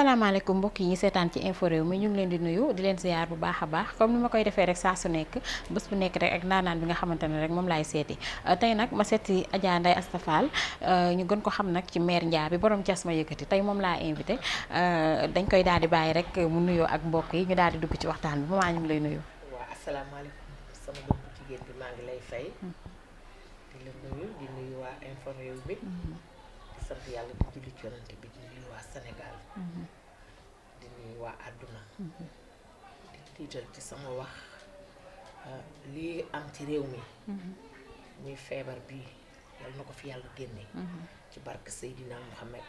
asalaamaaleykum mbokk yi seetaan ci info réew mi ñu ngi leen di nuyu di leen ziar bu baax a baax comme ni ma koy defee rek saa su nekk bés bu nekk rek ak ndaanaan bi nga xamante ne rek moom laay seeti tey nag ma seeti Adja Ndeye Asta Fall ñu gën ko xam nag ci mère Ndia bi borom Thiès ma yëkkati tey moom laa invité dañ koy daal di bàyyi rek mu nuyoo ak mbokk yi ñu daal di dugg ci waxtaan bi maman ñu ngi lay nuyu. waaw asalaamaaleykum sama mbokku jigéen bi maa ngi lay fay di la nuyu di nuyu waa info réew mi di sant yàlla di julli ci yonante bi di nuyu waa Sénégal di nuyu waa àdduna di tiital ci sama wax lii am ci réew mi muy feebar bii yal na ko fi yàlla génne ci barke Seydina Muhammad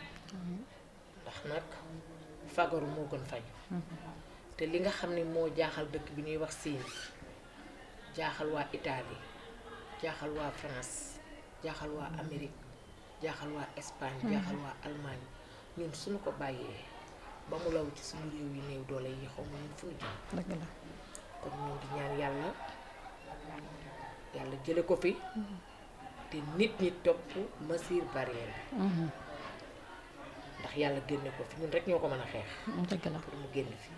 ndax nag fagaru moo gën faju te li nga xam ne moo jaaxal dëkk bi ñuy wax Siin jaaxal waa Italie jaaxal waa France jaaxal waa Amérique jaaxal waa Espagne jaaxal waa Allemagne ñun suñu ko bàyyee ba mu law ci suñu réew yi néew doole yi xaw ma ñun fu ñu jëm dëgg la kon ñun di ñaan yàlla yàlla jële ko fi te nit ñi topp mesure barrière bi ndax yàlla génne ko fi ñun rek ñoo ko mën a xeex dëgg la pour mu génn fi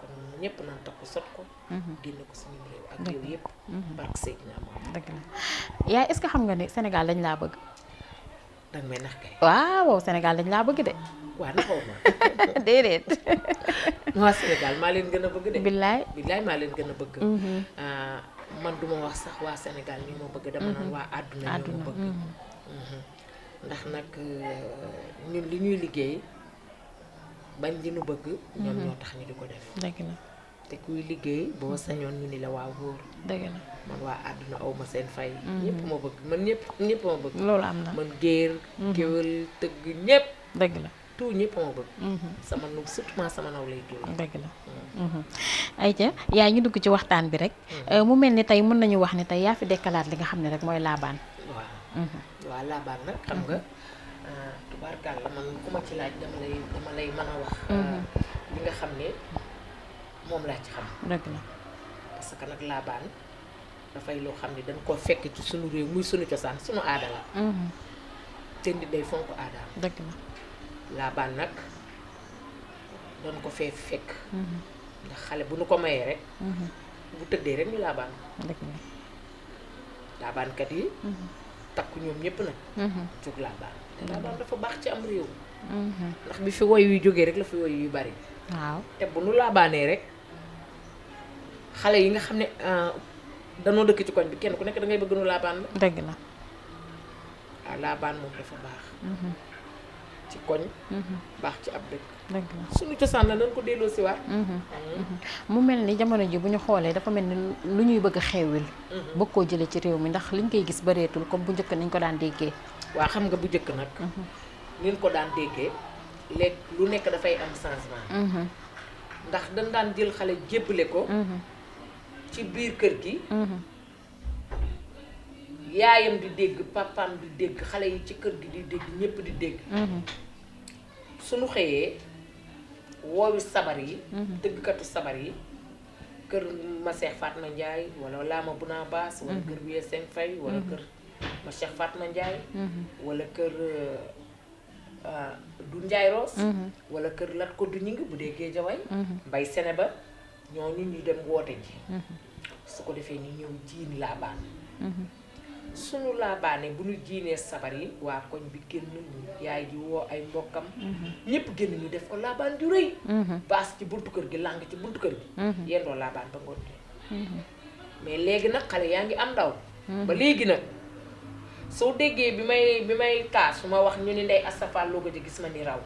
kon ñëpp naan takku sot ko génne ko suñu réew ak réew yëpp barke Seydina Muhammad dëgg la yaay est-ce que xam nga ne Sénégal dañ laa bëgg. danga may nax kay waaw Sénégal dañ laa bëgg de. waa naxaw ma déedéet. waa Sénégal maa leen gën a bëgg de billaay billaay maa leen gën a bëgg man duma wax sax waa Sénégal ñi ma bëgg dama naan waa àdduna ñoo ma bëgg ndax nag ñun li ñuy liggéey bañ li nu bëgg ñoom ñoo tax ñu di ko def dëgg la te kuy liggéey boo sañoon ñu ni la waa wóor dëgg la man waa àdduna aw ma seen fay ñëpp ma bëgg man ñëpp ma bëgg loolu am na man géer géwël tëgg ñëpp dëgg la tout ñëpp ma bëgg sama nu surtout sama naw lay géwël dëgg la ayca yaa ñu dugg ci waxtaan bi rek mu mel ni tey mën nañu wax ni tey yaa fi dekkalaat li nga xam ne rek mooy laabaan waaw laabaan nag xam nga tubaarkàlla man ku ma ci laaj dama lay mën a wax li nga xam ne moom laa ci xam dëgg la parce que nag laabaan dafay loo xam ne dañ koo fekk ci sunu réew muy sunu cosaan sunu aada la te nit day fonk aadaam dëgg la laabaan nag doon ko fee fekk ndax xale bu nu ko mayee rek bu tëddee rek ñu laabaan dëgg la laabaankat yi takku ñoom ñëpp nag jóg laabaan te laabaan dafa baax ci am réew ndax bi fi woy yu jógee rek la fi woy yu bari waaw te bu nu laabaanee rek xale yi nga xam ne danoo dëkk ci koñ bi kenn ku nekk da ngay bëgg nu laabaan la dëgg la waaw laabaan moom dafa baax ci koñ baax ci ab dëkk dëgg la suñu cosaan la nañ ko delloo si waat mu mel ni jamono ji bu ñu xoolee dafa mel ni lu ñuy bëgg a xewil bëgg koo jëlee ci réew mi ndax liñ koy gis bareetul comme bu njëkk nañ ko daan déggee waa xam nga bu njëkk nag niñ ko daan déggee léegi lu nekk dafay am changement ndax dañ daan jël xale jébbale ko ci biir kër gi yaayam di dégg papaam di dégg xale yi ci kër gi di dégg ñépp di dégg suñu xëyee woowi sabar yi tëggkatu sabar yi kër ma Cheikh Fatma Ndiaye wala Lama Buna Baas wala kër Wiye Seng Fay wala kër ma Cheikh Fatma Ndiaye wala kër du Ndiaye Roos wala kër Lat ko du ñing bu dee Géejawaay mbay sene ba ñooñu ñu dem woote ji su ko defee ñu ñëw jiin laabaan suñu laabaane bu ñu jiinee sabar yi waa koñ bi génn ñu yaay ji woo ay mbokkam ñépp génn ñu def ko laabaan ju rëy baas ci buntu kër gi làng ci buntu kër gi yendoo laabaan ba ngoon mais léegi nag xale yaa ngi am ndaw ba léegi nag soo déggee bi may taas su ma wax ñu ni Ndeye Asta Fall loo gëj a gis ma ni raw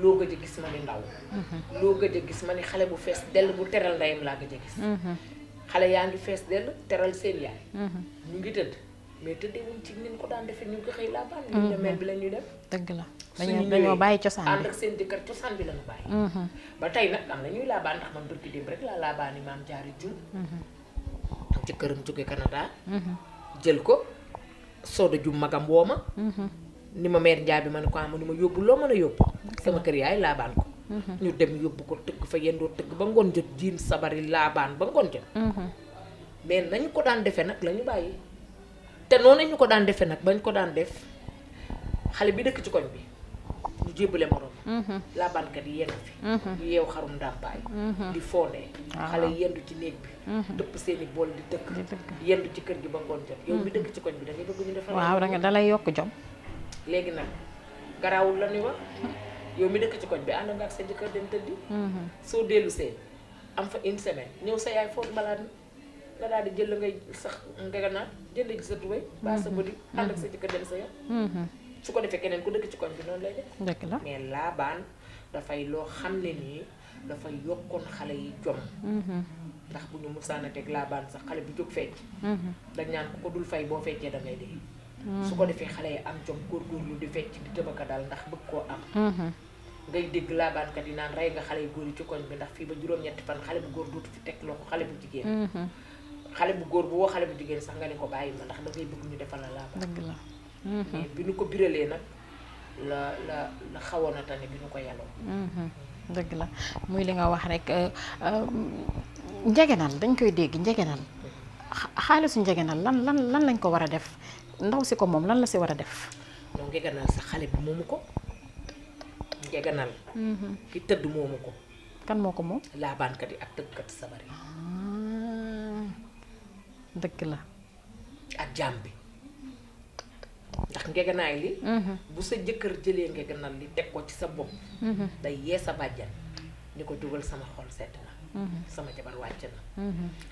loo gëj a gis ma ni ndaw loo gëj a gis ma ni xale bu fees dell bu teral ndeyam laa gëj a gis xale yaa ngi fees dell teral seen yaay ñu ngi tëdd mais tëddeewuñ ci nin ko daan defee ñu ngi ko xëy laabaan ñu ne mel bi la ñuy def dëgg la suñu dañoo bàyyi cosaan ànd ak seen jëkkër cosaan bi lañu bàyyi ba tey nag am na ñuy laabaan ndax man bërki démb rek laa laabaan yi maam jaari jum am ci këram jóge Canada jël ko sooda jum magam woo ma ni ma mère Njaay bi ma ne ko ama ni ma yóbbu loo mën a yóbbu sama kër yaay laabaan ko ñu dem yóbbu ko tëgg fa yendoo tëgg ba ngoon jot jiin sabari laabaan ba ngoon jot mais nañu ko daan defee nag la ñu bàyyi te noonu ñu ko daan defee nag bañ ko daan def xale bi dëkk ci koñ bi ñu jébbale morom laabaankat yi yendu fi yeew xarum ndàmpaay di fondé xale yi yendu ci néeg bi dëpp seeni bool di dëkk yendu ci kër gi ba ngoon jot yow mi dëkk ci koñ bi da ngay bëgg ñu defal waaw da lay yokk jom léegi nag garaawul la ni wax yow mi dëkk ci koñ bi ànd nga ak sa jëkkër dem tëddi soo dellu see am fa une semaine ñëw sa yaay foofu mbalaat mi nga daal di jël la ngay sax nga naan jënd ci sa tubéy ba sa bëdi ànd ak sa jëkkër dem sa yoon su ko defee keneen ku dëkk ci koñ bi noonu lay def dëgg la mais laabaan dafay loo xam ne nii dafay yokkoon xale yi jom ndax bu ñu musaana teg laabaan sax xale bu jóg fecc dañ naan ku ko dul fay boo feccee da ngay dee su ko defee xale yi am jom góorgóorlu di fecc di tëbaka daal ndax bëgg koo am ngay dégg laabaankat yi naan rey nga xale yu góor yi ci koñ bi ndax fii ba juróom-ñetti fan xale bu góor dootu fi teg loxo xale bu jigéen xale bu góor bu woo xale bu jigéen sax nga ne ko bàyyi ma ndax da ngay bëgg ñu defal la laabaan dëgg la mais bi ñu ko biralee nag la xawoon a tane bi ñu ko yaloo dëgg la muy li nga wax rek njegenal dañ koy dégg njegenal xaalisu njegenal lan lañ ko war a def ndaw si ko moom lan la si war a def ñoo njegenal sa xale bi moomu ko njegenal ki tëdd moomu ko kan moo ko moom laabaankat yi ak tëggkat sabar yi dëgg la ak jaam bi ndax ngegenaay li bu sa jëkkër jëlee ngegenal li teg ko ci sa bopp day yee sa bàjjan ni ko jógal sama xol sedd na sama jabar wàcc na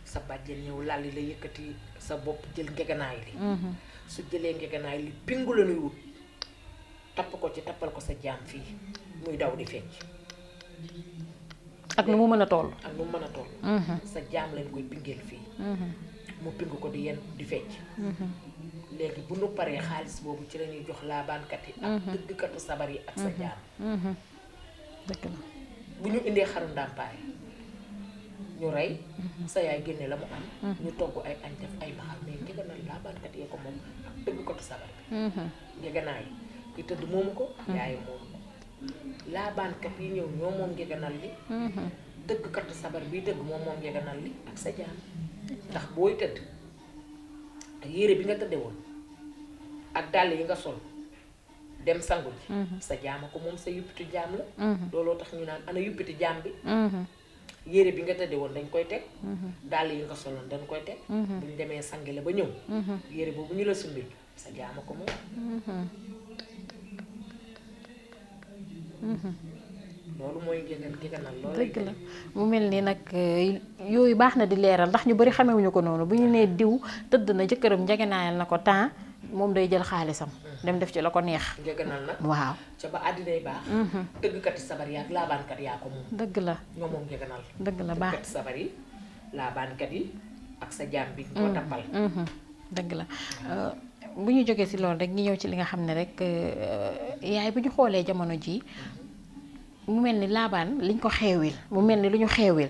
sa bàjjan ñëw lalli la yëkkati sa bopp jël ngegenaay li su jëlee ngegenaay li pingu la nuy wut tapp ko ci tappal ko sa jaam fii muy daw di fecc ak nu mu mën a toll ak nu mu mën a toll sa jaam lañ koy pingeel fii mu ping ko di yenn di fecc léegi bu nu paree xaalis boobu ci lañuy jox laabaankat yi ak tëggkatu sabar yi ak sa jaam dëgg la bu ñu indee xaru ndàmpaay ñu rey sa yaay génne la mu am ñu togg ay añ def ay maxal mais ngeganal laabaankat yee ko moom ak tëggkatu sabar bi ngeganaay ki tëdd moomu ko yaay moomu ko laabaankat yi ñëw ñoo moom ngeganal li tëggkatu sabar bi tëgg moom moom ngeganal li ak sa jaam ndax booy tëdd ak yére bi nga tëdde woon ak dàll yi nga sol dem sangu ji sa jaama ko moom sa yuppiti jaam la looloo tax ñu naan ana yuppiti jaam bi yére bi nga tëdde woon dañ koy teg dàll yi nga soloon dañ koy teg buñ demee sangi la ba ñëw yére boobu ñu la sumbil sa jaama ko moom loolu mooy geganal loolu dëgg la mu mel ni nag yooyu baax na di leeral ndax ñu bari xamewuñu ko noonu bu ñu nee diw tëdd na jëkkëram njegenaayal na ko temps moom day jël xaalisam dem def ci la ko neex ngeganal nag waaw ca ba àddinay baax tëggkati sabar yi ak laabaankat yaa ko moom dëgg la ñoo moom ngeganal dëgg la baax tëggkati sabar yi laabaankat yi ak sa jaam bi ko tappal dëgg la bu ñu jógee si loolu rek ñu ñëw ci li nga xam ne rek yaay bu ñu xoolee jamono ji mu mel ni laabaan liñ ko xeewil mu mel ni lu ñu xeewil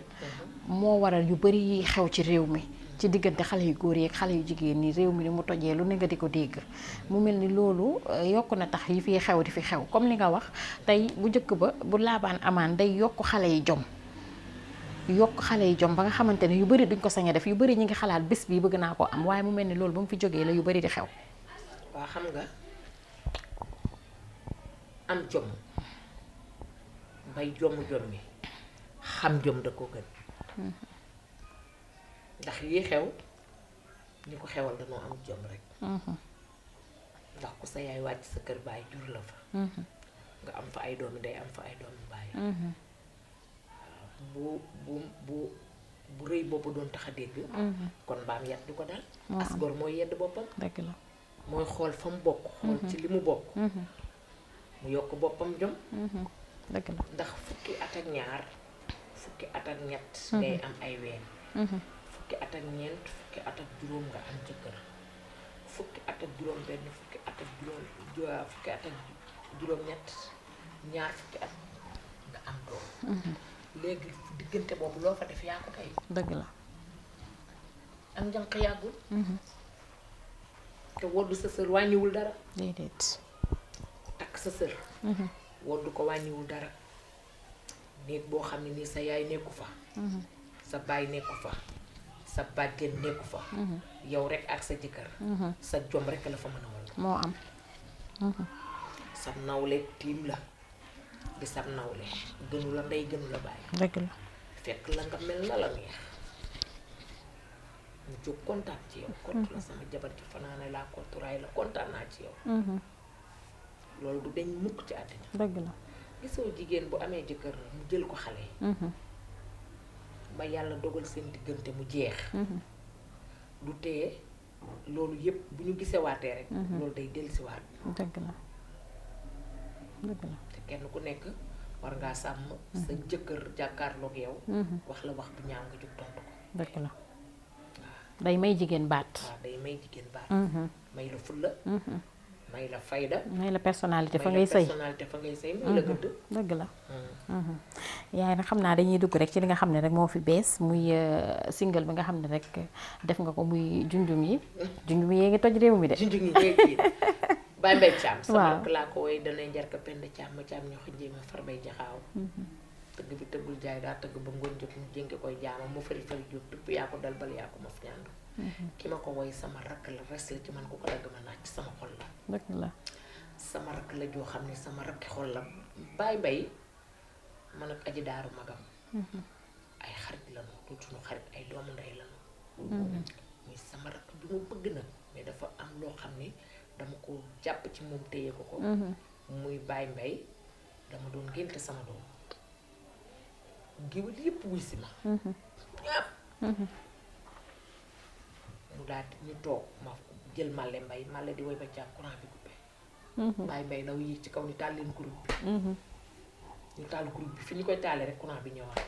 moo waral yu bari yi xew ci réew mi ci diggante xale yu góor yi ak xale yu jigéen ñi réew mi ni mu tojee lu ne nga di ko dégg mu mel ni loolu yokk na tax yi fi xew di fi xew comme li nga wax tey bu njëkk ba bu laabaan amaan day yokk xale yi jom ba nga xamante ne yu bari duñ ko sañ a def yu bari ñu ngi xalaat bés bi bëgg naa ko am waaye mu mel ni loolu ba mu fi jógee la yu bari di xew waa xam nga am jom bay jom mi xam jom da ko gën ndax yi xew ñi ko xewal dañoo am jom rek ndax ku sa yaay wàcc sa kër baay jur la fa nga am fa ay doomi day am fa ay doomi baay bu rëy boppu doon tax a dégg kon mbaam yat du ko dal asgor mooy yedd boppam dëgg la mooy xool fa mu bokk xool ci li mu bokk mu yokk boppam jom dëgg la ndax fukki at ak ñaar fukki at ak ñett ngay am ay ween fukki at ak ñeent fukki at ak juróom nga am jëkkër fukki at ak juróom benn fukki at ak juróom ñett ñaar fukki at nga am doom léegi diggante boobu loo fa def yaa ko tey dëgg la am njànq yàggul te woddu sa sër wàññiwul dara déedéet takk sa sër woddu ko wàññiwul dara néeg boo xam ne nii sa yaay nekku fa sa baay nekku fa sa bàjjen nekku fa yow rek ak sa jëkkër sa jom rek la fa mën a wal moo am sa nawle tiim la di sab nawle gënu la ndey gënu la bàyyi dëgg la. fekk la nga mel na la neex mu jóg kontaan ci yow kott la sama jabar ci fanaane laa kotturaay la kontaan naa ci yow loolu du dañ mukk ci àddina dëgg la. gisoo jigéen bu amee jëkkër mu jël ko xale ba yàlla dogal seen diggante mu jeex du teye loolu yépp bu ñu gisewaatee rek loolu day dellusiwaat dëgg la dëgg la. te kenn ku nekk war ngaa sàmm sa jëkkër jàkkaarloog yow wax la wax bu ñaaw nga jóg tontu ko dëgg la. day may jigéen baat. waaw day may jigéen baat may la fulla may la fayda may la personnalité fa ngay sëy may la gëdd dëgg la. yaay nag xam naa dañuy dugg rek ci li nga xam ne rek moo fi bees muy single bi nga xam ne rek def nga ko muy junjum yi yee ngi toj réew mi de. junjum yi léegi Baye Mbaye Thiam sama waaw rakk laa ko woy danay njar ka pend Thiam ma Thiam ñoo ko jéema far bay jaxaaw tëgg bi tëggul jaay daa tëgg ba ngoon jot mu jénge koy jaama mu fari fari jóg dupp yaa ko dal bal yaa ko ma fi ñaandu ki ma ko woy sama rakk la res la ci man ko dagg ma naaj sama xol la dëgg la. sama rakk la joo xam ne sama rakki xol la Baye Mbaye man ak aji daaru magam ay xarit lanu du suñu xarit ay doomu ndey lanu muy sama rakk bi mu bëgg nag mais dafa am loo xam ne dama ko jàpp ci moom téye ko ko muy Baye Mbaye dama doon ngénte sama doom géwél yépp wuy si ma ñépp mu daal ñu toog ma jël Malle Mbaye Malle di woy ba jàpp courant bi coupé Baye Mbaye daw yéeg ci kaw ni taal leen groupe bi ñu taal groupe bi fi ñu koy taalee rek courant bi ñëwaat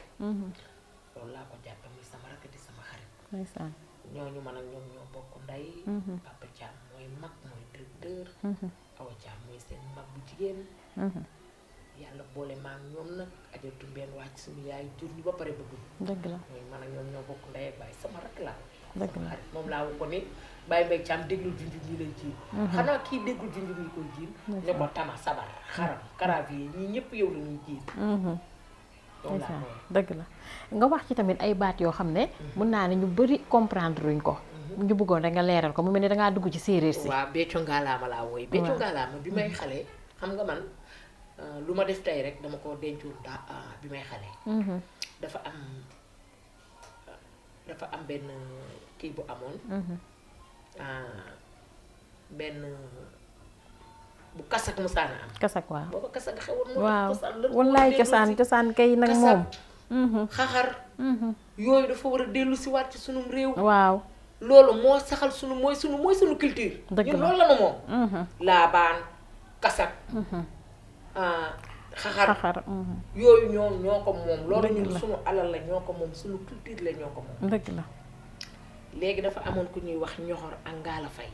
loolu laa ko jàppe muy sama rakk di sama xarit ndeysaan. ñooñu man ak ñoom ñoo bokk ndey Papa Thiam mooy mag mooy directeur Awa Thiam mooy seen mag bu jigéen yàlla boole maa ak ñoom nag ajatu mbenn wàcc suñu yaay jur ñu ba pare bëgg dëgg la. mooy man ak ñoom ñoo bokk ndey ak baay sama rakk laa dëgg sama la. xarit moom laa ko ni Baye Mbaye Thiam déglul junjum yi lay jiin xanaa kii déggul junjum yi koy jiin ne ko tama sabar xaram karavier ñii ñëpp yow la ñuy jiin loolu laa ko dëgg la. nga wax ci tamit ay baat yoo xam ne mun naa ne ñu bari comprendre ruñ ko ñu bëggoon rek nga leeral ko mu mel ni dangaa dugg ci séeréer si. waaw Béthio Ngalaama laa wooy Béthio Ngalaama bi may xale xam nga man lu ma def tey rek dama ko dencoon bi may xale dafa am benn kii bu amoon benn bu kasak musaana am kasak waaw. booba kasak xewoon waaw wallaay cosaan kay nag moom. xaxar yooyu dafa war a dellu si waat ci sunum réew waaw. loolu moo saxal mooy sunu culture dëgg la ñun loolu la nu moom laabaan kasak xaxar yooyu ñoo ko moom loolu ñun sunu alal la ñoo ko moom sunu culture la ñoo ko moom dëgg la. léegi dafa amoon ku ñuy wax ñoxor ak ngaala fay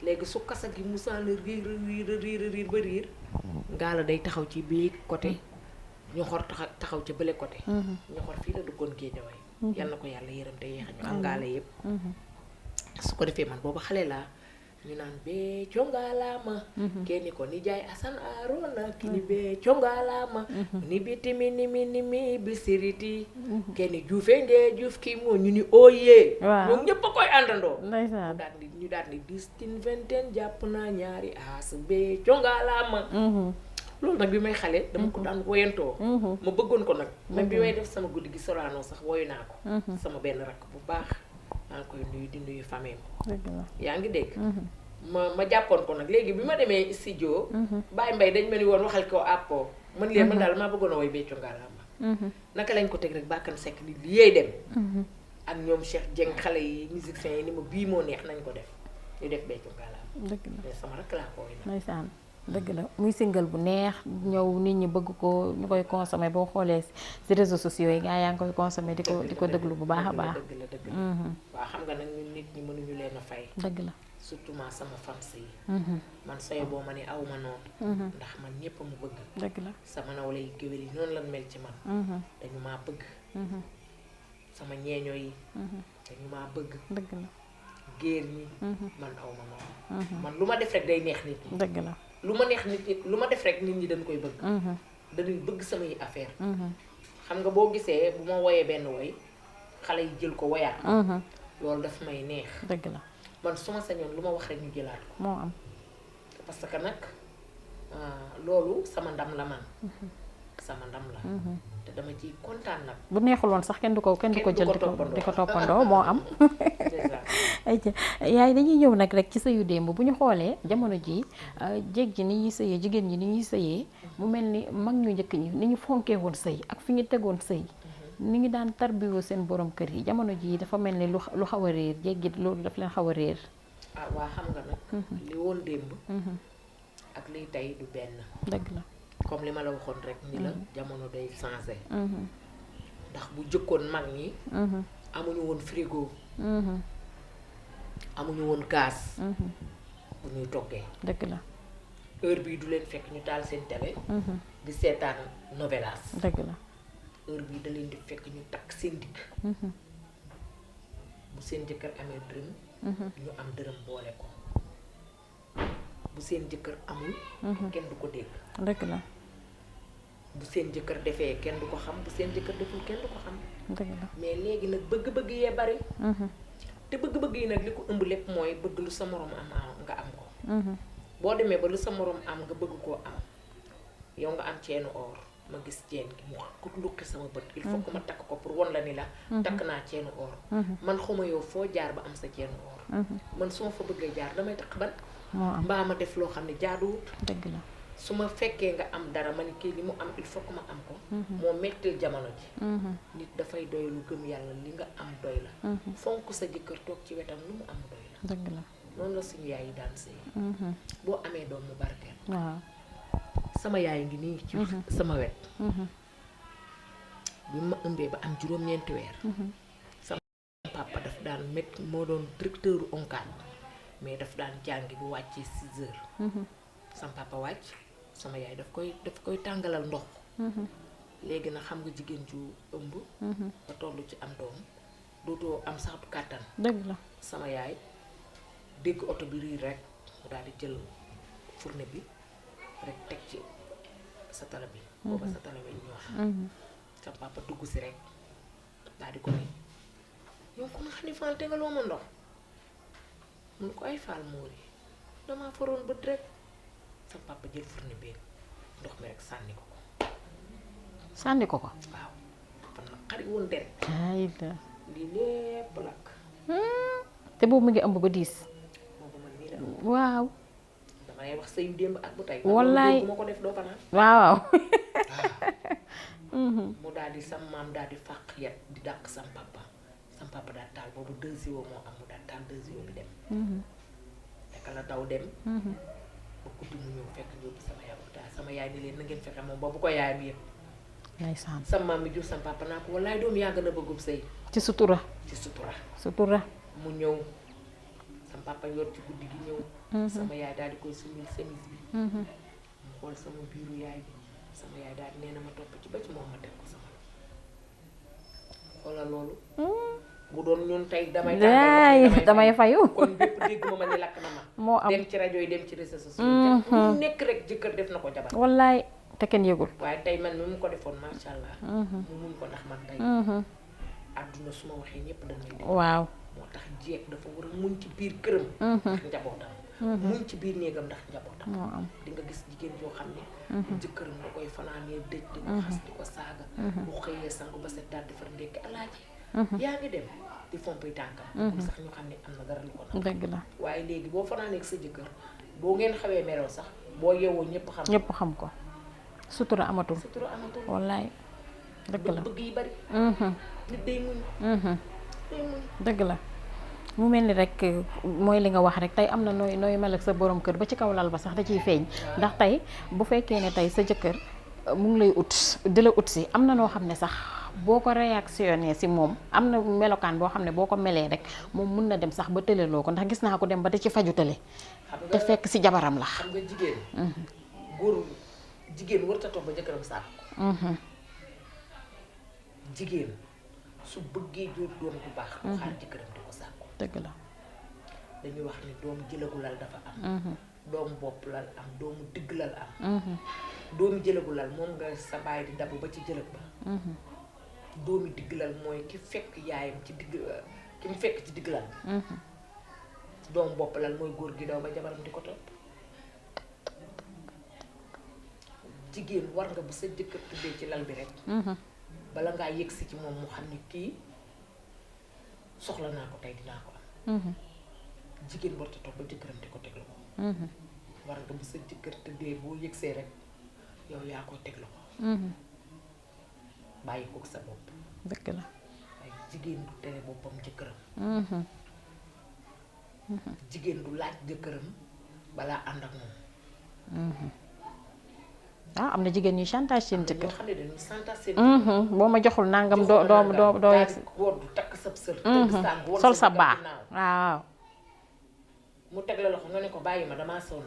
léegi su kasak gi musaan riir ba riir ngaala day taxaw ci bii côté ñoxor taxaw ca bële côté ñoxor fii la duggoon Géejawaay yal na ko yàlla yërëm te yeex ñu angaale yépp su ko defee man boobu xale laa ñu naan Béthio Ngalaama kenn ko ni jaay Asan Arona ki ni Béthio Ngalaama ni bitimi ni mi bisiriti kenn juufe ngee juuf kii moo ñu ni ooyee ñoom ñëpp a koy àndandoo ndeysaan. ñu daal ni distin vingtaine jàpp naa ñaari as Béthio Ngalaama loolu nag bi may xale dama ko daan woyantoo ma bëggoon ko nag même bi may def sama guddi gi Sorano sax woyu naa ko sama benn rakk bu baax maa ngi koy nuyu di nuyu famille yaa ngi dégg ma jàppoon ko nag léegi bi ma demee studio Baye Mbaye dañ ma ni woon waxal ko àppoo man leen man daal maa bëggoon a woy Béthio Ngalaama naka lañ ko teg rek bàkkan sekk ni li yeey dem ak ñoom Cheikh Dieng xale yi musiciens yi ni ma bii moo neex nañ ko def ñu def Béthio Ngalaama dëgg la. mais sama rakk laa ko woy nag ndeysaan. dëgg la muy single bu neex ñëw nit ñi bëgg ko ñu koy consommer boo xoolee ci réseaux sociaux yi gaa yaa ngi koy consommer di ko déglu bu baax a baax. dëgg la waaw xam nga nag ñun nit ñi mënuñu leen a fay. dëgg la. surtout ma sama fans yi man soye boo ma ne aw ma noonu ndax man ñépp mu bëgg dëgg la. sama nawle yi géwél yi noonu lan mel ci man dañu maa bëgg sama ñeeño yi dañu maa bëgg dëgg la. géer ñi man aw ma noonu man lu ma def rek day neex nit ñi dëgg la. lu ma neex nit ñi lu ma def rek nit ñi dañ koy bëgg dañuy bëgg samay affaire xam nga boo gisee bu ma woyee benn woy xale yi jël ko woyaat loolu daf may neex dëgg la. man su ma sañoon lu ma wax rek ñu jëlaat ko moo am. parce que nag loolu sama ndam la man sama ndam la te dama ciy kontaan nag. bu neexul woon sax kenn du ko jël di ko toppandoo moo am. ayca yaay dañuy ñëw nag rek ci sëyu démb bu ñu xoolee jamono ji jéeg ji ni ñuy sëyee jigéen ñi ni ñuy sëyee mu mel ni mag ñu njëkk ñi ni ñu fonkee woon sëy ak fi ñu tegoon sëy ni ngi daan tarbiwoo seen borom kër yi jamono ji dafa mel ni lu xaw a réer jéeg ji loolu daf leen xaw a réer. ah waa xam nga nag. li woon démb. ak liy tey du benn. dëgg la. comme li ma la waxoon rek ni la jamono day changé. ndax bu jëkkoon mag ñi. amuñu woon frigo. amuñu woon gaz. bu ñuy toggee. dëgg la. heure bii du leen fekk ñu taal seen télé. di seetaan novelas. dëgg la. heure bii da leen di fekk ñu takk seen digg. bu seen jëkkër amee dërëm. ñu am dërëm boole ko. bu seen jëkkër amul. kenn du ko dégg. dëgg la. bu seen jëkkër defee kenn du ko xam bu seen jëkkër deful kenn du ko xam. dëgg la. mais léegi nag bëgg-bëgg yee bari. te bëgg-bëgg yi nag li ko ëmb lépp mooy bëgg lu sa moroom am nga am ko. boo demee ba lu sa moroom am nga bëgg koo am yow nga am ceenu or ma gis ceen gi mu ko lukki sama bët. il faut que ma takk ko pour won la ni la. takk naa ceenu or. man xuma yow foo jaar ba am sa ceenu or. man su ma fa bëggee jaar damay takk ban. mbaa ma def loo xam ne jaaduwut. dëgg la. su ma fekkee nga am dara ma ni kii li mu am il faut que ma am ko. moo mettil jamono ji. nit dafay doy lu gëm yàlla li nga am doy la. fonk sa jëkkër toog ci wetam lu mu am doy la. dëgg la. noonu la suñu yaay yi daan sëy. boo amee doom mu barkeel. waaw. sama yaay ngi nii ci sama wet. bi ma ëmbee ba am juróom-ñeenti weer. sama papa daf daan moo doon directeur ONCAD mais daf daan jàngi bu wàccee 6 heures. sama papa wàcc sama yaay daf koy tàngalal ndox. léegi nag xam nga jigéen ju ëmb. ba toll ci am doom dootoo am sax kàttan. dëgg la. sama yaay dégg oto bi riir rek mu daal di jël fourne bi rek teg ci satala bi. booba satala bi ñu wax. sama papa dugg si rek daal di ko ni yow ko nga xam ne Fall tegaloo ma ndox mun ko ay Fall moori damaa faroon bët rek. sama papa jël fourne bi ndox mi rek sànni ko ko. sànni ko ko. waaw fan la xari woon deret. lii lépp lakk. te boobu mu ngi ëmb ba 10. boobu man nii la. waaw. dama lay wax sëyu démb ak bu tey. wallaay bu ma ko def doo fanaan. waaw. mu daal di sam maam daal di fàq yet di dàq sam papa daal taal boobu 2 jours moo am mu daal taal 2 jours bi dem. fekk la daw dem. ba guddi mu ñëw fekk ñëw bi sama yaay ni leen na ngeen fexe moom boobu ko yaay bi yëpp. ndeysaan. sama maam mi jur sama papa naa ko wallaay doom yaa gën a bëggub sëy. ci sutura. sutura. mu ñëw sama papa yor ci guddi gi ñëw. sama yaay daal di koy sumil chemise bi. mu xool sama biiru yaay bi sama yaay daal di nee na ma topp ci ba ci moom ma teg ko sama xoolal loolu. bu doon ñun tey damay fayu. kon bépp dégg ma ni lakk na ma. moo am dem ci rajo yi dem ci réseaux sociaux yi. bu nekk rek jëkkër def na ko jabar. wallaay te kenn yëgul. waaye tey man mi mu ko defoon macha allah. mu mun ko ndax man tey. àdduna su ma waxee ñëpp dañ may dégg. waaw. moo tax jeeg dafa war a muñ ci biir këram. ndax njabootam. muñ ci biir néegam ndax njabootam. moo am di nga gis jigéen yoo xam ne. jëkkëram da koy fanaanee dëj di ko xas di ko saaga. bu xëyee sangu ba set daal defar ndékki alaaji. yaa ngi dem di fompuy tànkam. pour sax ñu xam ne am na dara lu ko nag. dëgg la. waaye léegi boo fanaanee ak sa jëkkër boo ngeen xawee meroo sax boo yeewoo ñëpp xam ko. sutura amatul. wallaay dëgg la. bëgg yi bari. nit day muñ. dëgg la. mu mel ni rek mooy li nga wax rek tey am na nooy mel ak sa borom kër ba ci kaw lal ba sax da ciy feeñ. ndax tey bu fekkee ne tey sa jëkkër mu ngi lay ut di la ut si am na noo xam ne sax boo ko réactionné si moom am na melokaan boo xam ne boo ko melee rek moom mun na dem sax ba tëleloo ko ndax gis naa ko dem ba da ci faju tële. te fekk si jabaram la. xam nga jigéen. góor jigéen warut a toog ba jëkkëram sàkk ko. jigéen su bëggee jur doom bu baax. du xaar jëkkëram di ko sàkku. dëgg la. dañuy wax ni doom jëlagu lal dafa am. doomu bopp lal am doomu digg lal am. doomu jëlagu lal moom nga sa baay di dabu ba ci jëlëg ba. doomu digg lal mooy ki fekk yaayam ci digg ki mu fekk ci digg lal. doomu bopp lal mooy góor gi daw ba jabaram di ko topp. jigéen war nga ba sa jëkkër tëddee ci lal bi rek bala ngaa yëgsi ci moom mu xam ni kii soxla naa ko tey dinaa ko am jigéen warta toog ba jëkkëram di ko teglu ko war nga ba sa jëkkër tëddee boo yëgsee rek yow yaa koy teglu ko bàyyi ko sa bopp dëgg la waaye jigéen du tere boppam jëkkëram jigéen du laaj jëkkëram balaa ànd ak moom am na jigéen ñuy chantage seen jëkkër ñoo xam ne dañuy chantage seen boo ma joxul nangam doo yegg góor du takk sab sër tëgg sàng war sol sa baax waaw mu teg la loxo nga ne ko bàyyi ma damaa sonn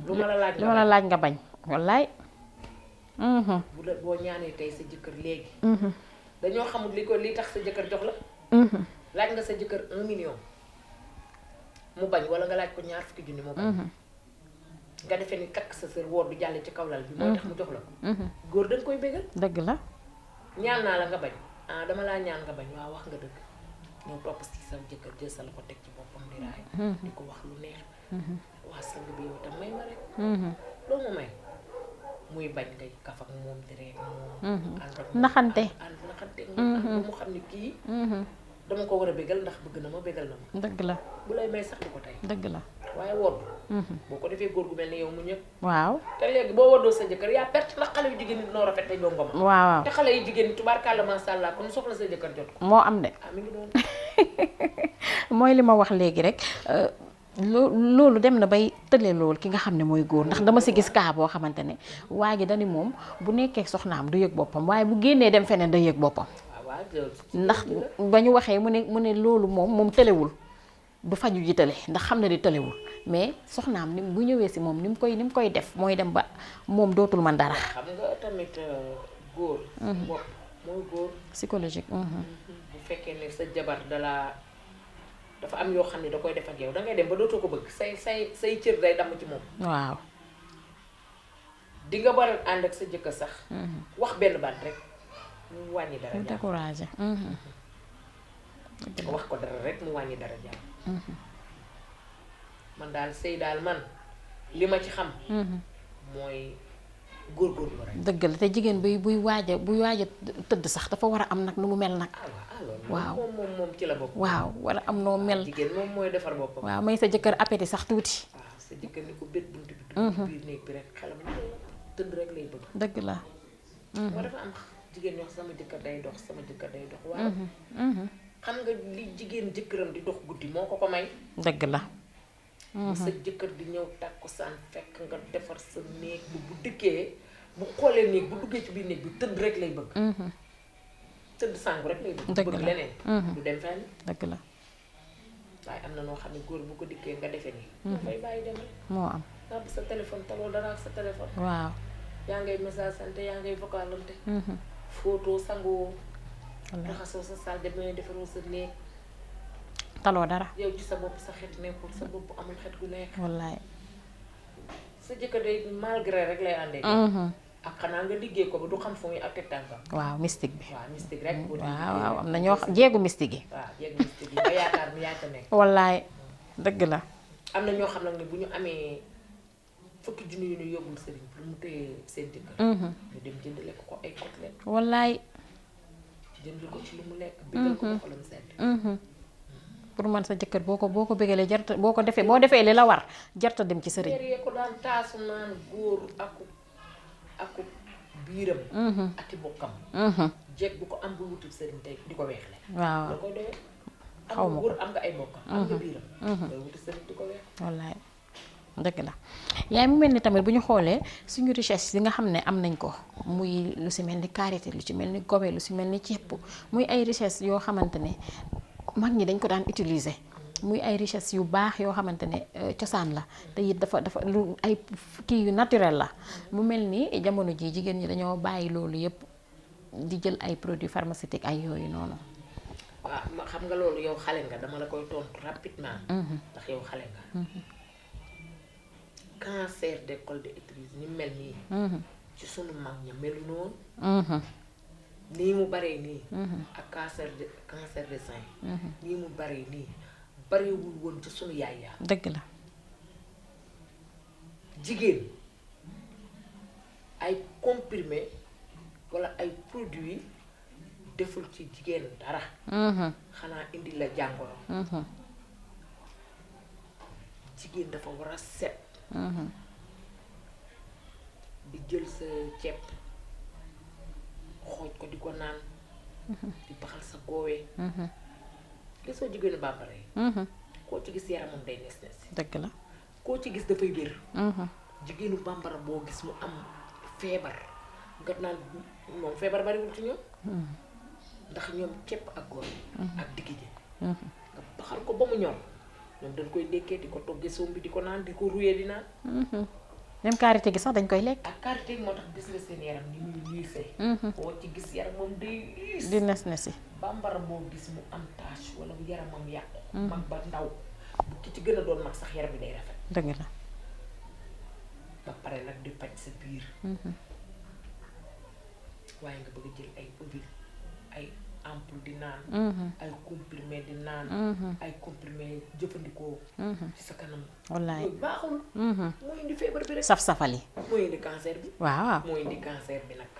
lu ma la laaj nga bañ wallaay bu la boo ñaanee tey sa jëkkër léegi dañoo xamul li tax sa jëkkër jox la laaj nga sa jëkkër 1 million mu bañ wala nga laaj ko 20 junni mu bañ nga defee ni takk sa sër woor du jàll ci kaw lal bi moo tax mu jox la ko góor danga koy bégal dëgg la ñaan naa la nga bañ dama laa ñaan nga bañ waaw wax nga dëgg ñoo topp si sa jëkkër jël sa la ko teg ci boppam di raay di ko wax lu neex waa sang bi yow tam may ma rek loo ma may muy bañ ngay kaf ak moom di rek moom ànd ak naxante ba mu xam ne kii dama ko war a bégal ndax bëgg na ma bégal na ma dëgg la bu lay may sax di ko tey dëgg la waaye wodd boo ko defee góor gu mel ni yow mu ñëpp waaw te léegi boo woddoo sa jëkkër yaa perte ndax xale yu jigéen ñi noo rafet te jongoma waaw te xale yu jigéen ñi tubaarkàlla masha Allah kon soxla sa jëkkër jot ko moo am de mi ngi doon mooy li ma wax léegi rek loolu dem na bay tële loolu ki nga xam ne mooy góor ndax dama si gis kaa boo xamante ne waa ji dani moom bu nekkee soxnaam du yëg boppam waaye bu génnee dem feneen da yëg boppam ndax ba ñu waxee mu ne loolu moom tëlewul du faju ji tële ndax xam na di tëlewul mais soxnaam ni bu ñëwee si moom ni mu koy def mooy dem ba moom dootul man dara. xam nga tamit góor bopp mooy góor psychologique bu fekkee ne sa jabar dafa am yoo xam ne da koy def ak yow dangay dem ba dootoo ko bëgg say cër day damm ci moom waaw di nga war a ànd ak sa jëkkër sax wax benn baat rek mu wàññi dara mu découragé wax ko dara rek mu wàññi dara jàmm man daal sëy daal man li ma ci xam mooy góorgóorlu rek dëgg la te jigéen buy waaj a tëdd sax dafa war a am nag nu mu mel nag waaw moom ci la bopp waaw wala am noo mel jigéen moom mooy defar boppam waaw may sa jëkkër appétit sax tuuti waaw sa jëkkër ni ko bét buntu bi dugg biir néeg bi rek xelam tëdd rek lay bëgg dëgg la moo dafa am jigéen ñoo sama jëkkër day dox waaw xam nga li jigéen jëkkëram di dox guddi moo ko may dëgg la bu sa jëkkër di ñëw tàkkusaan fekk nga defar sa néeg bu dikkee bu xoolee néeg bu duggee ci biir néeg bi tëdd rek lay bëgg tëdd sangu rek lay bëgg leneen du dem fenn dëgg la waaye am na noo xam ne góor bu ko dikkee nga defee nii moo fay bàyyi dem rek moo am nga sa téléphone taloo dara ak sa téléphone waaw yaa ngay message sante yaa ngay vocalante photo sangoo raxasoo sa salle de bain defaroo sa néeg taloo dara yow ci sa bopp sa xet nekkul sa bopp amul xet gu neex wallaay sa jëkkër day malgré rek lay àndee ak xanaa nga liggéey ko ba du xam fu muy ak teg tànkam waaw mystique bi waaw mystique rek waaw am na ñoo xam jéegu mystique yi waaw jéegu mystique yi nga yaakaar ni yaa ca nekk wallaay dëgg la am na ñoo xam nag ne bu ñu amee fukki junni yu ñu yóbbul sëriñ pour mu téye seen jëkkër ñu dem jëndale ko ay côtelette wallaay jënd ko ci lu mu lekk bégal ko xolam sedd pour man sa jëkkër boo ko bégalee jarta boo defee li la war jarta dem ci sëriñ yee ko daan taasu naan góor aku biiram ak i bokkam jeeg bu ko am bu wutul sëriñ tey di ko weexle waaw la koy doyee xaw ma ko góor am nga ay bokkam am nga biiram dooy wutul sëriñ di ko weex wallaay dëgg la yaay mu mel ni tamit bu ñu xoolee suñu richesse yi nga xam ne am nañ ko muy lu si mel ni karité lu ci mel ni gobe lu si mel ni ceeb muy ay richesse yoo xamante ne mag ñi dañ ko daan utiliser muy ay richesse yu baax yoo xamante ne cosaan la te it dafa lu ay kii yu naturel la mu mel ni jamono ji jigéen ñi dañoo bàyyi loolu yépp di jël ay produits pharmaceutiques ay yooyu noonu. waaw xam nga loolu yow xale nga dama la koy tontu rapidement. ndax yow xale nga. cancer de col de l'utérus ni mel nii. ci sunu mag ña melu noonu. nii mu baree nii. ak cancer de sein. nii mu baree nii barewul woon ci sunu yaay yaa. dëgg la. jigéen ay comprimé wala ay produits deful ci jigéen dara xanaa indi la jàngoro jigéen dafa war a set di jël sa ceeb xooj ko di ko naan di baxal sa goowee gisoo jigéenu bambara yi koo ci gis yaramam day nes nes dëgg la koo ci gis dafay wér jigéenu bambara boo gis mu am feebar nga naan moom feebar bariwul ci ñoom ndax ñoom ceeb ak góor ak diggi ji nga baxal ko ba mu ñor ñoom dañ koy dékkee di ko toggee soom bi di ko naan di ko ruyee di naan même karité gi sax dañ koy lekk ak karité gi moo tax gis nga seen yaram ni muy liisee koo ci gis yaram moom day liis di nes nesi bambara boo gis mu am tache wala yaramam yàqu mag ba ndaw bu ki ci gën a doon mag sax yaram bi day rafet dëgg la ba pare nag di faj sa biir waaye nga bëgg a jël ay huile ay ampoule di naan ay comprimé di naan ay comprimé jëfandikoo ci sa kanam wallaay yooyu baaxul mooy indi feebar bi rek saf-safal yi mooy indi cancer bi waaw mooy indi cancer bi nag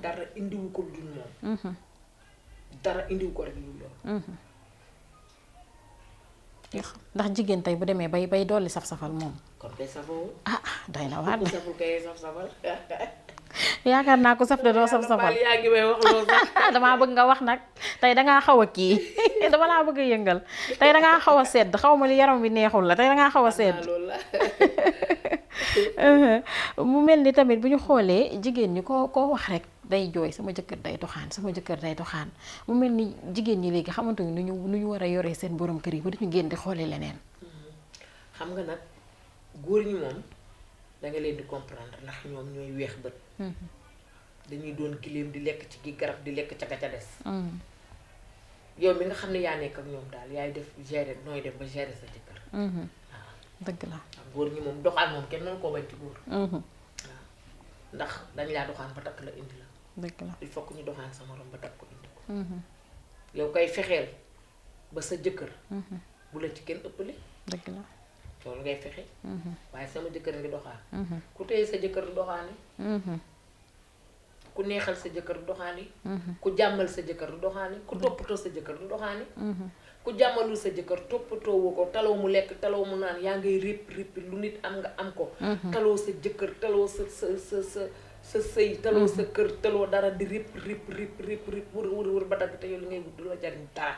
dara indiwu ko dul moom dara indiwu ko rek lu loolu ndax jigéen tey bu demee bay dolli saf-safal moom kon kay safoo doy na waar ku saful kay saf-safal yaakaar naa ko saf de doo saf-safal yaa ngi may wax loolu sax damaa bëgg nga wax nag tey dangaa xaw a kii dama laa bëgg a yëngal tey dangaa xaw a sedd xaw ma li yaram bi neexul la tey dangaa xaw a sedd loolu la mu mel ni tamit bu ñu xoolee jigéen ñi koo wax rek day jooy sama jëkkër day doxaan sama jëkkër day doxaan mu mel ni jigéen ñi léegi xamante ni nu ñu war a yoree seen borom kër yi ba duñu génn di xoolee leneen xam nga nag góor ñi moom danga leen di comprendre ndax ñoom ñooy weex bët dañuy doon giléem di lekk ci gi garab di lekk ca ga ca des yow mi nga xam ne yaa nekk ak ñoom daal yaay def gérer nooy def ba gérer sa jëkkër waaw dëgg la góor ñi moom doxaan moom kenn mënu koo bañ ci góor waaw ndax dañ laa doxaan ba takk la indi la dëgg la il faut que ñu doxaan sa morom ba takk ko indi ko yow kay fexeel ba sa jëkkër bu la ci kenn ëppale dëgg la loolu ngay fexe waaye sama jëkkër ngi doxaan ku téye sa jëkkër du doxaani ku neexal sa jëkkër du doxaani ku jàmmal sa jëkkër du doxaani ku toppatoo sa jëkkër du doxaani ku jàmmalul sa jëkkër toppatoo woo ko taloo mu lekk taloo mu naan yaa ngay répp lu nit am nga am ko taloo sa jëkkër taloo sa sëy taloo sa kër taloo dara di répp wër ba dagg te yow li ngay wut du la jariñ dara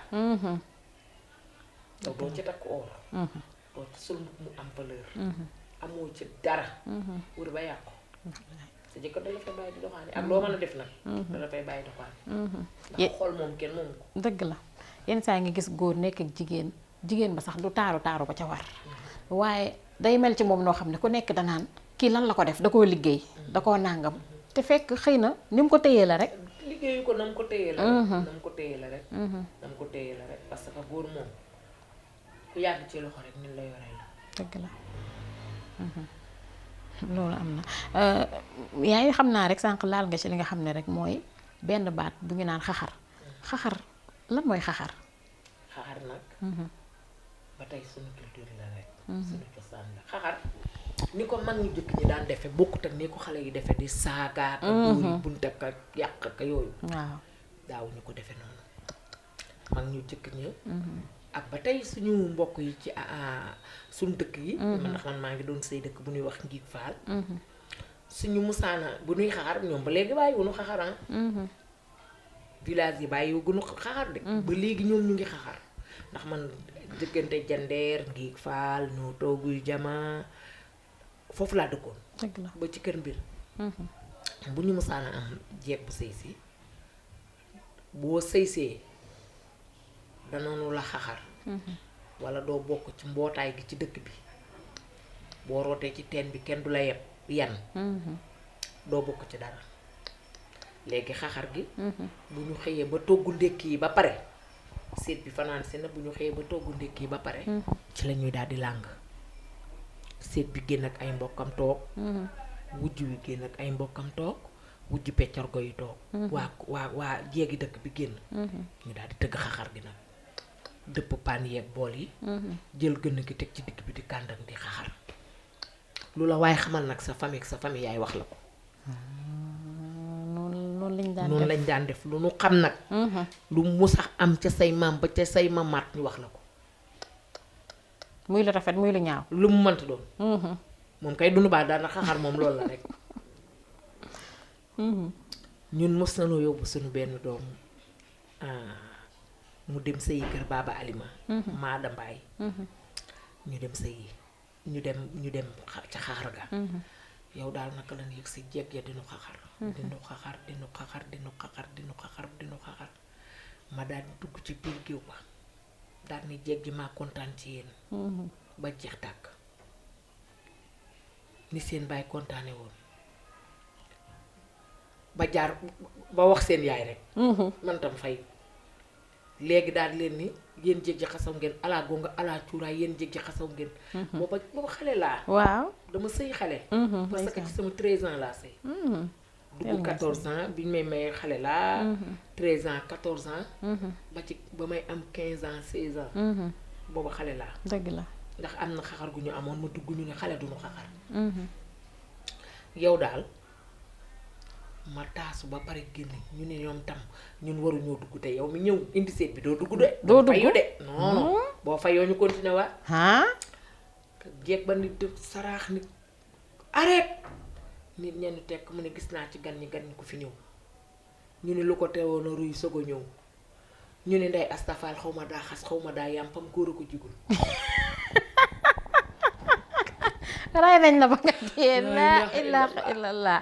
yow doo ci takk or doo ci sol mu am valeur amoo ci dara wër ba yàqu sa jëkkër da la fay bàyyi di doxaani ak loo mën a def nag da la fay bàyyi doxaani ndax xool moom kenn moomu ko dëgg la yenn saa nga gis góor nekk ak jigéen ba sax du taaru ba ca war waaye day mel ci moom noo xam ne ku nekk danaan kii lan la ko def da koo liggéey da koo nàngam te fekk xëy na ni mu ko téyee la rek liggéeyu ko na mu ko téyee la rek na mu ko téyee la rek na mu ko téyee la rek parce que góor moom ku yàgg ci loxo rek ni la yoree la dëgg la loolu am na yaa ngi xam naa rek sànq laal nga ci li nga xam ne rek mooy benn baat bu ñu naan xaxar lan mooy xaxar nag ba tey suñu culture la rek suñu cosaan la xaxar ni ko mag ñu jëkk ñi daan defe bokkut ak ni ko xale yi defe di saagaat ak dóori bunt ak yàq ak yooyu waaw daaw ñu ko defe noonu mag ñu jëkk ñi ak ba tey suñu mbokk yi ci suñu dëkk yi ndax man maa ngi doon say dëkk bu ñuy wax Ngiig Faal suñu musaana bu ñuy xaxar ñoom ba léegi bàyyi wuñu xaxaran village yi bàyyi wuñu xaxar de ba léegi ñoom ñu ngi xaxar ndax man diggante Jandeer Ngiig Faal ñoo tooguy jama foofu laa dëkkoon dëgg la ba ci kër mbir bu ñu musaana am jeeg bu sëy si boo sëysee danoonu la xaxar wala doo bokk ci mbootaay gi ci dëkk bi boo rootee ci teen bi kenn du la yeb yan doo bokk ci dara léegi xaxar gi bu ñu xëyee ba toggu ndékki yi ba pare seet bi fanaan si na bu ñu xëyee ba toggu ndékki yi ba pare ci la ñuy daal di làng seet bi génn ak ay mbokkam toog wujj wi génn ak ay mbokkam toog wujj peccorgo yi toog waa jéegi dëkk bi génn ñu daal di tëgg xaxar gi nag dëpp paan yeeg bool yi jël gën gi teg ci digg bi di kàndang di xaxar lu la waaye xamal nag sa famille yaay wax la ko noonu lañ daan def lu nu xam nag lu mu sax am ca say maam ba ca say mamaat ñu wax la ko muy lu rafet muy lu ñaaw lu mu mënta doon moom kay dunu baa daana xaxar moom loolu la rek ñun mos nañoo yóbbu suñu benn doom mu dem sëyi kër baaba alima maada mbaay ñu dem sëyi ñu dem ca xaxar ga yow daal naka la yëg si jeeg ya dinu xaxar dinu xaxar dinu xaxar dinu xaxar dinu xaxar dinu xaxar ma daal di dugg ci biir géew ba daal ni jeeg ji maa kontaan ci yéen ba jeex tàkk ni seen baay kontaane woon ba jaar ba wax seen yaay rek man tam fay léegi daal leen ni yéen jéeg ji xasaw ngeen alaa gonga alaa cuuraay yéen jéeg ji xasaw ngeen booba xale laa waaw dama sëy xale parce que ci sama 13 ans laa sëy dugg 14 ans bi ñu may mayee xale laa 13 ans 14 ans ba may am 15 ans 16 ans booba xale laa dëgg la ndax am na xaxar gu ñu amoon ma dugg ñu ne xale duñu xaxar yow daal ma taasu ba pare génn ñu ne ñoom tam ñun waruñoo dugg te yow mi ñëw indi seet bi doo dugg de doo dugg fayu de non boo fayoo ñu continuer waat jeeg ba nit saraax nit arrête nit ñenn tekk mu ne gis naa ci gan ñi ku fi ñëw ñu ne lu ko teewoon a ruy soog a ñëw ñu ne Ndey Astafal xaw ma daa xas xaw ma daa yàmpam góor a ko jigul ray nañ la ba nga dee laa ilaaha illallah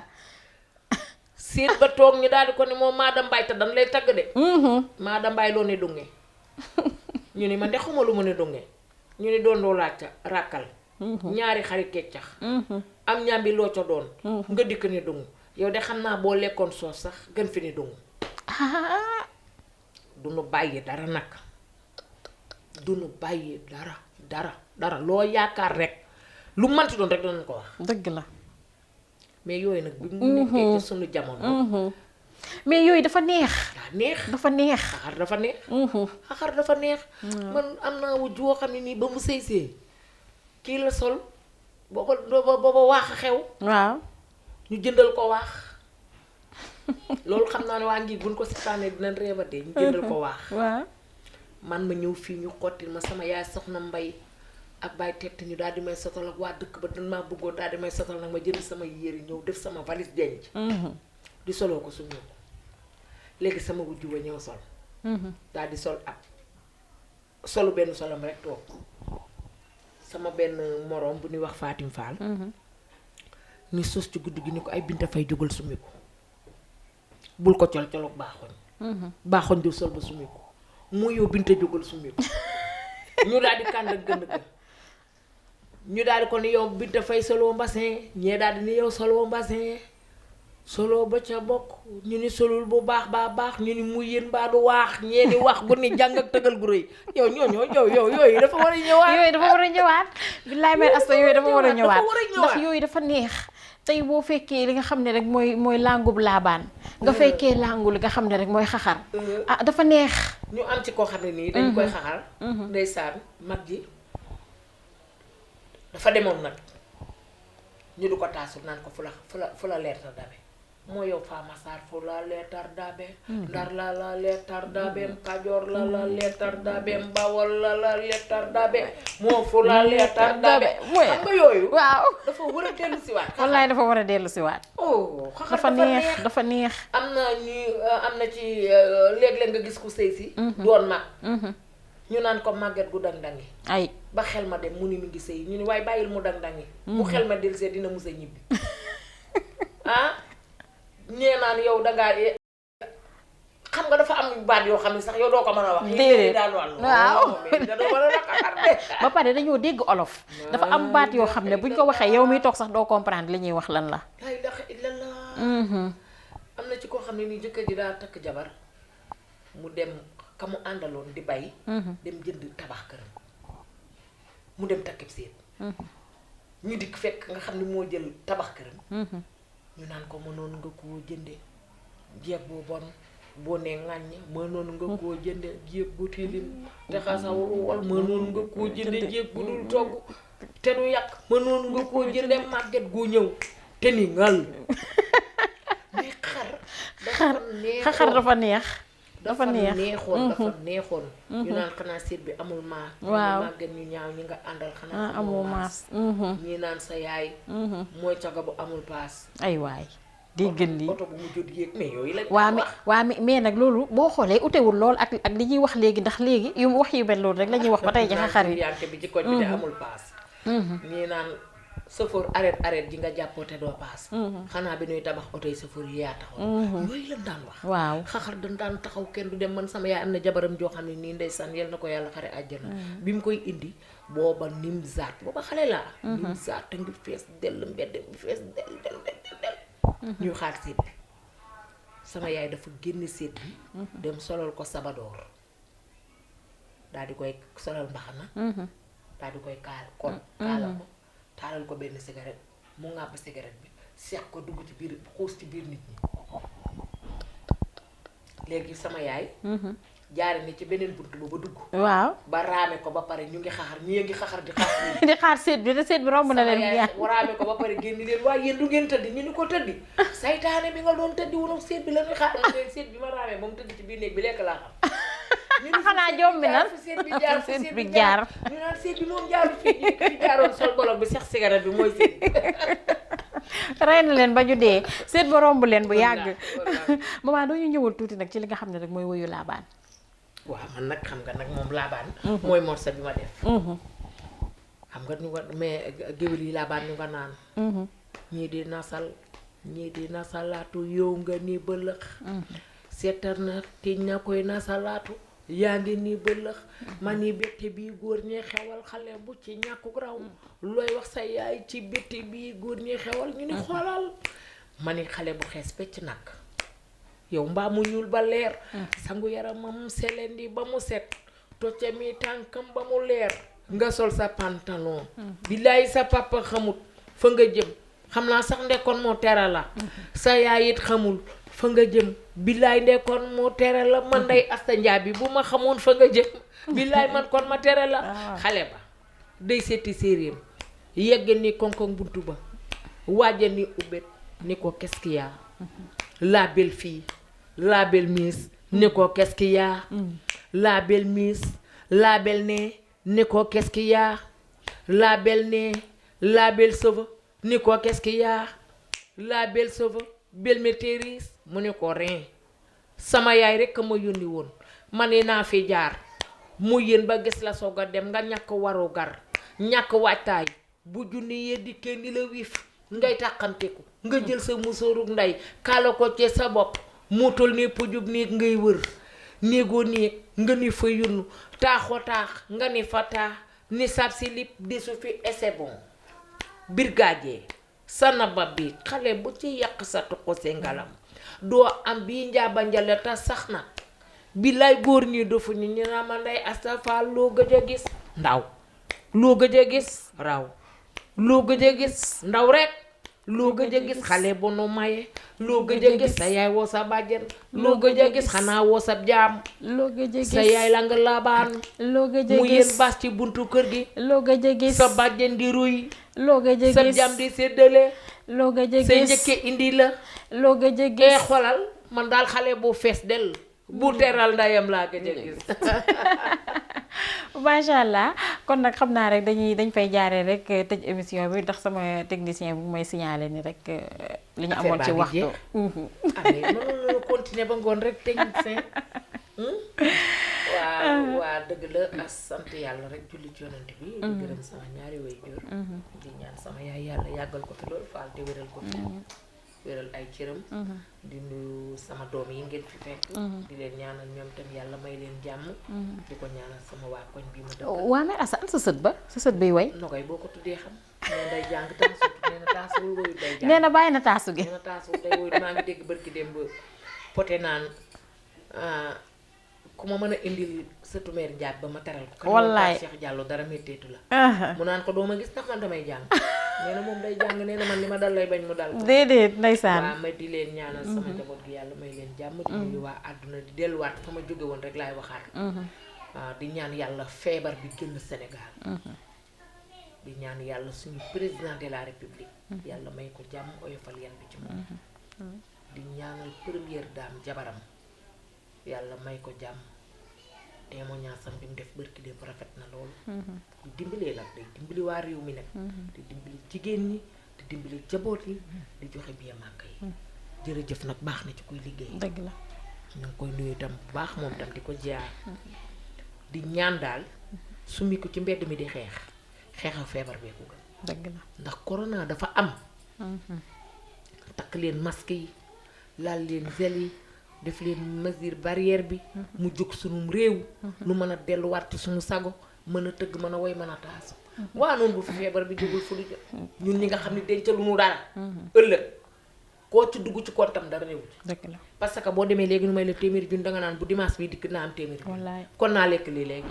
seet ba toog ñu daal di ko ne moom Maada Mbaay te dañ lay tagg de Maada Mbaay loo ne dunge ñu ne man de xuma lu mu ne dunge ñu ne doon doo laajta ràkkal ñaari xarit keccax am ñambi loo ca doon nga dikk ne dungu yow de xam naa boo lekkoon soos sax gën fi ne dungu du nu bàyyi dara nag du nu bàyyi dara loo yaakaar rek lu manti doon rek danañ ko wax dëgg la mais yooyu nag bi mu nekkee ci sunu jamono mais yooyu dafa neex dafa neex xaxar dafa neex man am naa wujj woo xam ne nii ba mu sëy kii la sol booba waax a xew waaw ñu jëndal ko waax loolu xam naa ne waa ngi buñ ko sitaanee dinañ reebatee ñu jëndal ko waax waaw man ma ñëw fii ñu xottil ma sama yaay soxna mbay ak bàyyi tett ñu daal di may sotal ak waa dëkk ba dañ maa bëggoon daal di may sotal nag ma jënd sama yére ñëw def sama valise denc di soloo ko suñu ko léegi sama wujju ba ñëw sol daal di sol ak solu benn solam rek toog sama benn moroom bu ñuy wax Fatim Fall ni sos ci guddi gi ni ko ay Binta Fay jógal summi ko bul ko col-colog baaxoñ diw sol ba summi ko moo yow Binta jógal summi ko ñu daal di kànd ak gën a ñu daal di ko ni yow Binta Fay soloo mbasin ñee daal di ni yow soloo mbasin solo ba ca bokk ñu ni solul bu baax ñu ni mu yéen mbaa du waax ñee ni wax gu ni jàng ak tëgal gu rëy yow yooyu dafa war a ñëwaat billaay mel asta yooyu dafa war a ñëwaat ndax yooyu dafa neex tey boo fekkee li nga xam ne rek mooy làngub laabaan nga fekkee làngu li nga xam ne rek mooy xaxar dafa neex ñu am ci koo xam ne nii dañ koy xaxar ndeysaan mag ji dafa demoon nag ñu du ko taasul naan ko fu la leertar dabe moo yow Fama Sarr fu la leertar dabe Ndar la leertar dabe Kajoor la leertar dabe Bawol la leertar dabe moo fu la leertar dabe xam nga yooyu waaw dafa war a dellu si waat wallaay dafa war a dellu si waat dafa neex am na ci léeg-léeg nga gis ku sëy si doon mag ñu naan ko màgget gu dang-dangi ay ba xel ma dem mu ni mi ngi sëy ñu ni waaye bàyyil mu dang-dangi bu xel ma delsee dina mus a ñibbi ñee naan yow dangaa xam nga dafa am baat yoo xam ne sax yow doo ko mën a wax déedéet daan wàll waaw da doo mën a naqar ba pare dañoo dégg olof dafa am baat yoo xam ne buñ ko waxee yow miy toog sax doo comprendre li ñuy wax lan la ay dax illa la am na ci koo xam ne nii jëkkër ji daa takk jabar mu dem ka mu àndaloon di bay dem jënd tabax këram mu dem takkib séet ñu dikk fekk nga xam ne moo jël tabax këram ñu naan ko mënoon nga koo jënde jeeg bu bon boo nee ŋàññ mënoon nga koo jënde jeeg bu tilim te xasawul wol mënoon nga koo jënde jeeg bu dul togg te du yàq mënoon nga koo jënde màgget gu ñëw te ni ngal di xar dafa xaxar dafa neex. dafa neexoon dafa neexoon. ñu naan xanaa séet bi amul maas. waaw màgget ñu ñaaw ñi nga àndal xanaa amul maas. ñii naan sa yaay. mooy caga bu amul paas. ay waay dégg lii oto bu mu jot yéeg mais yooyu la. waa mais nag loolu boo xoolee utewul lool ak li ñuy wax léegi ndax léegi yu wax yu mel loolu rek la ñuy wax ba tey ci xaxar yi. bi ci koñ bi te amul paas. ñii naan sëfoor arrête ji nga jàppoo te doo paas. xanaa bi ñuy tabax oto yi sëfoor yi yaa taxaw. yooyu lañ daan wax. waaw xaxar dañ daan taxaw kenn du dem man sama yaay am na jabaram joo xam ne nii ndeysaan yal na ko yàlla xare àjjana. bi mu koy indi booba nim zaat booba xale laa. nim zaat te ngi fees dell mbedd mi fees dell. ñuy xaar séet bi sama yaay dafa génne séet bi. dem solal ko sabadoor daal di koy solal mbaxana. daal di koy kaala ko. taalal ko benn cigarette mu ŋàbb cigarette bi seex ko dugg ci biir xuus ci biir nit ñi léegi sama yaay jaare ni ci beneen bunt ba ba dugg waaw ba raame ko ba pare ñu ngi xaxar ñii ngi xaxar di xaar di xaar seet bi te seet bi romb na leen yaay raame ko ba pare génn leen waaye yéen du ngeen tëddi ñu ni ko tëddi saytaane bi nga doon tëddi wunu seet bi la ñuy xaar na leen seet bi ma raame ba mu tëddi ci biir néeg bi lekk laa xam xanaa jom bi nag seet bi jaar seet bi jaar ñu naan seet bi moom jaaru fii ñu fi jaaroon sol bolog bi seex cigarette bi mooy seet rey na leen ba ñu dee seet ba romb leen bu yàgg maman doo ñu ñëwal tuuti nag ci li nga xam ne rek mooy woyu laabaan waaw man nag xam nga nag moom laabaan mooy morceau bi ma def xam nga ñu nga mais géwél yi laabaan ñu nga naan ñii di nasalaatu yow nga ni bëlëx seetar na tiñ na koy nasalaatu yaa ngi nii bëlëx ma ni bette bii góor ñi xewal xale bu ci ñàkku raw looy wax sa yaay ci bette bii góor ñi xewal ñu ni xoolal ma ni xale bu xees pecc nag yow mbaa mu ñuul ba leer sangu yaramam selendi ba mu set tocce mi tànkam ba mu leer nga sol sa pantalon billaay sa papa xamut fa nga jëm xam naa sax ndekkoon moo tera la sa yaay it xamul fa nga jëm billaay ndekkoon moo tere la man day asta njaabi bu ma xamoon fa nga jëm billaay man kon ma tere la xale ba day seeti séeréem yegg ni koŋ-koŋ buntu ba waaja ni ubbet ni ko qu'est-ce qu'il y a la belle fille la belle miss ni ko qu'est-ce qu'il y a la belle miss la belle nez ni ko qu'est-ce qu'il y a la belle nez la belle cheveux ni ko qu'est-ce qu'il y a la belle cheveux belle maîtrise mu ne ko rien sama yaay rekk ma yónni woon ma ne naa fi jaar mu yéen ba gis la soog a dem nga ñàkk waru gar ñàkk waajtaay bu junni yee dikkee ni la wiif ngay tàqanteku nga jël sa musóorug ndey kaala ko ci sa bopp muutal ne pujub néeg ngay wër néegoo néeg nga ni fa yunnu taaxoo taax nga ni fa taax ni sab si lip desu fi c'est bon birgaajee sa nabab bi xale bu ci yàq sa tuquse ngalam doo am bii njaaba njale ta sax na billaay góor ñi dofu ñu ñu naa ma ndey astafaal loo gëj a gis ndaw loo gëj a gis raw loo gëj a gis ndaw rek loo gëj a gis xale bu nu maye loo gëj a gis sa yaay woo sa bàjjen loo gëj a gis xanaa woo sa jaam loo gëj a gis sa yaay la nga laabaan loo gëj a gis mu yéen baas ci buntu kër gi loo gëj a gis sa bàjjen di ruy loo gëj a gis sa jaam di séddale loo gëj a gis sa njëkke indi la loo gëj a gis xolal man daal xale bu fees del bu teral ndayam laa gëj a gis macha allah kon nag xam naa rek dañ fay jaaree rek tëj émission bi ndax sama technicien bu may signaler ni rek li ñu amoon ci waxtu amee mënoon nañu continuer ba ngoon rek technicien waa dëgg la as sant yàlla rek julli ci yonent bi di gërëm sama ñaari waajur di ñaan sama yaay yàlla yàggal ko fi loolu faal te wéral ko fi wéral ay cëram di nuyu sama doom yi ngeen fi fekk di leen ñaanal ñoom tam yàlla may leen jàmm di ko ñaanal sama waa koñ bi ma dëkk waa mère Assane sa sët ba sa sët bay way nogay boo ko tuddee xam nee day jàng taasu nee na taasuwul woyu day jàng nee na bàyyi na taasu gi nee na taasuwul day woyu maa ngi dégg barki démb poté naan ku ma mën a indil sëtu mère Ndiaye ba ma teral ko wallaay Cheikh Diallo dara metteetu la mu naan ko doo ma gis ndax man damay jàng nee na moom day jàng nee na man li ma dal lay bañ mu dal ko déedéet ndeysaan waaw ma di leen ñaanal sama njaboot gi yàlla may leen jàmm di nuyu waa àdduna di delluwaat fa ma jóge woon rek laay waxaat waaw di ñaan yàlla feebar bi génn Sénégal di ñaan yàlla suñu président de la république yàlla may ko jàmm oyofal yan bi ci moom di ñaanal première dame jabaram yàlla may ko jàmm témoignage am bi mu def bërki dem rafet na loolu di dimbalee nag day dimbali waa réew mi nag di dimbali jigéen ñi di dimbali jaboot yi di joxe biir màkk yi jërëjëf nag baax na ci kuy liggéey dëgg la ñu ngi koy nuyu tam bu baax moom tam di ko jaar di ñaan daal summi ko ci mbedd mi di xeexal feebar bee ko gën dëgg la ndax corona dafa am takk leen masque yi laal leen gel yi def leen mesure barrière bi mu jóg sunum réew nu mën a delluwaat ci suñu sago mën a tëgg mën a woy mën a taasu waa noonu bu fi feebar bi jógul fu du jot ñun ñi nga xam ne dencalu nu dara ëllëg koo ci dugg ci kontam dara réew ci dëgg la parce que boo demee léegi nu may la téeméeri junni danga naan bu dimanche bi dikk naa am téeméeri junni wallaay kon naa lekk lii léegi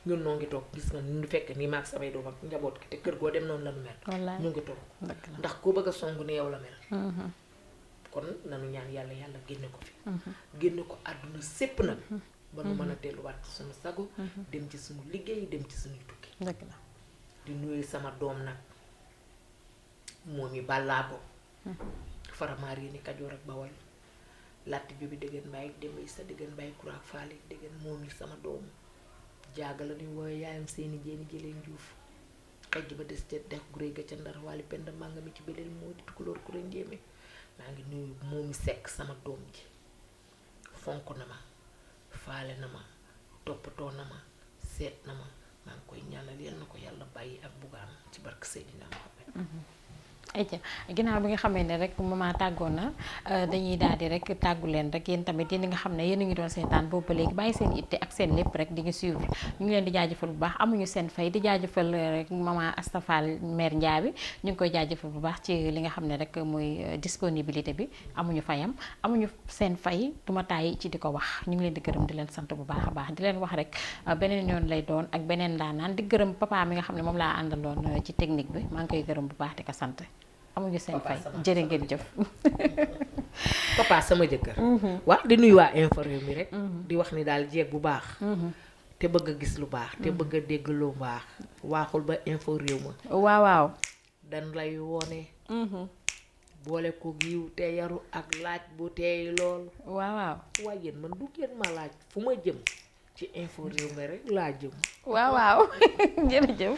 ñun noo ngi toog gis nga ñu fekk nii maag samay doom ak njaboot ki te kër goo dem noonu la nu mel wallaay ñu ngi toog dëgg la ndax koo bëgg a song ni yow la mel kon nanu ñaan yàlla yàlla génne ko fi génne ko àdduna sépp nag ba nu mën a delluwaat ci suñu sago dem ci suñu liggéey dem ci suñuy tukki dëgg la di nuyu sama doom nag moom yi bàllaabo faramaar yi ni Kajoor ak Bawol latti bi déggan mbaay dem sa déggan mbaay kuraak faali déggan moom yi sama doom jaaga la ñuy wooye yaayam seeni jéeni jëleen juuf xejj ba des ca dex gu réy ga ca ndar wali penda mànga mi ci beleel moo di tukulóor ku ren njéeme maa ngi nuyu moomi sekk sama doom ji fonk na ma faale na ma toppatoo na ma seet na ma maa ngi koy ñaanal yal na ko yàlla bàyyi ak bugaan ci barke Seydina Muhammad ayca ginnaaw bi nga xamee ne rek maman tàggoon na dañuy daal di rek tàggu leen rek yéen tamit yéen nga xam ne yéen a ngi doon seetaan boobu ba léegi bàyyi seen itte ak seen lépp rek di ngi suivre ñu ngi leen di jaajëfal bu baax amuñu seen fay di jaajëfal rek maman Asta Fall mère Ndiaye ñu ngi koy jaajëfal bu baax ci li nga xam ne rek mooy disponibilité bi amuñu fayam amuñu seen fay duma tàyyi ci di ko wax ñu ngi leen di gërëm di leen sant bu baax a baax di leen wax rek beneen yoon lay doon ak beneen daanaan di gërëm papa mi nga xam ne moom laa àndaloon ci technique bi maa ngi koy gërëm bu baax di ko sant amuñu seen fay jërë ngeen jëf papa sama jëkkër waaw di nuyu waa Infos Rewmi rek di wax ni daal jeeg bu baax te bëgg a gis lu baax te bëgg a dégg lu baax waaxul ba Infos Rewmi waaw waaw dan lay woone boole ko giiw te yaru ak laaj bu teey lool waaw waaw waaye yéen man du ngeen ma laaj fu ma jëm ci Infos Rewmi rek laa jëm waaw waaw jërëjëf